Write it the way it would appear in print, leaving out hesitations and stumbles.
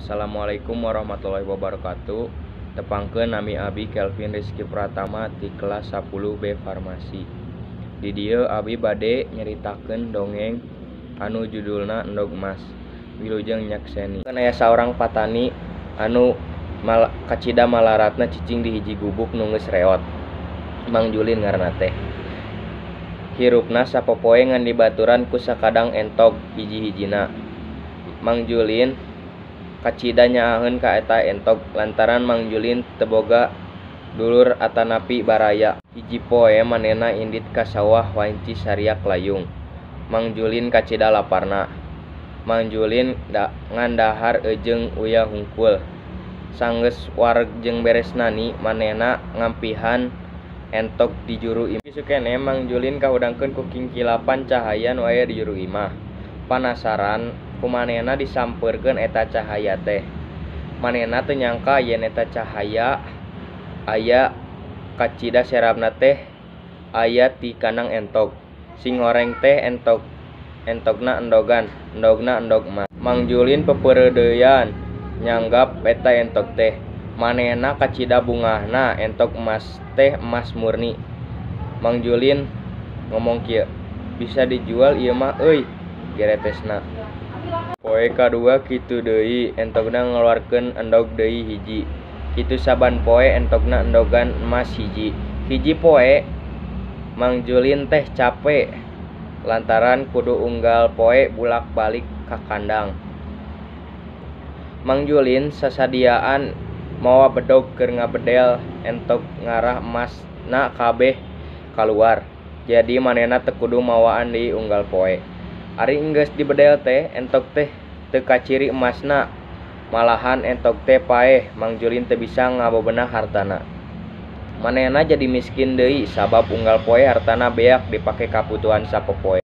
Assalamualaikum warahmatullahi wabarakatuh. Tepangkeun nami abi Kelvin Rizky Pratama ti kelas 10 B Farmasi. Di dieu abi bade nyaritakeun dongeng anu judulna Endog Emas. Wilujeng nyakseni. Aya saurang patani anu kacida malaratna cicing di hiji gubuk nu geus reot. Mang Julin ngaranna teh. Hirupna sapopoe ngan dibaturan ku sakadang entog hiji-hijina. Mang Julin kacida nyaaheun ka eta entog lantaran Mang Julin teu boga dulur atanapi baraya. Hiji poe manehna indit ka sawah wanci sariak layung. Mang Julin kacida laparna. Mang Julin ngan dahar ejeung uyah hungkul. Sanggeus wareg jeung beres nani, manehna ngampihan entog di juru imah. Isuk keneh Mang Julin kahudangkeun ku kingkilapan cahaya nu aya di juru imah. Panasaran ku manehna disampeurkeun eta cahaya teh. Manehna teu nyangka yen eta cahaya aya kacida serabna teh aya ti kandang entog. Sing horeng teh entogna endogan, endogna endog emas. Mang Julin peupeureudeyan nyanggap eta entog teh. Manehna kacida bungahna entog emas teh emas murni. Mang Julin ngomong kieu, "Bisa dijual ieu mah euy," geretesna. Poe kadua kitu deui, entogna ngaluarkeun endog deui hiji. Kitu saban poe entogna endogan emas hiji. Hiji poe Mang Julin teh cape lantaran kudu unggal poe bulak-balik ka kandang. Mang Julin sasadiaan mawa bedog keur ngabedel entog ngarah emasna kabeh kaluar. Jadi manehna teu kudu mawaan deui unggal poe. Ari enggeus dibedel teh entog teh teu kaciri emasna. Malahan entog teh paeh. Mang Julin teu bisa ngabebenah hartana. Manehna jadi miskin deui sabab unggal poe hartana beak dipake kabutuhan sapopoe.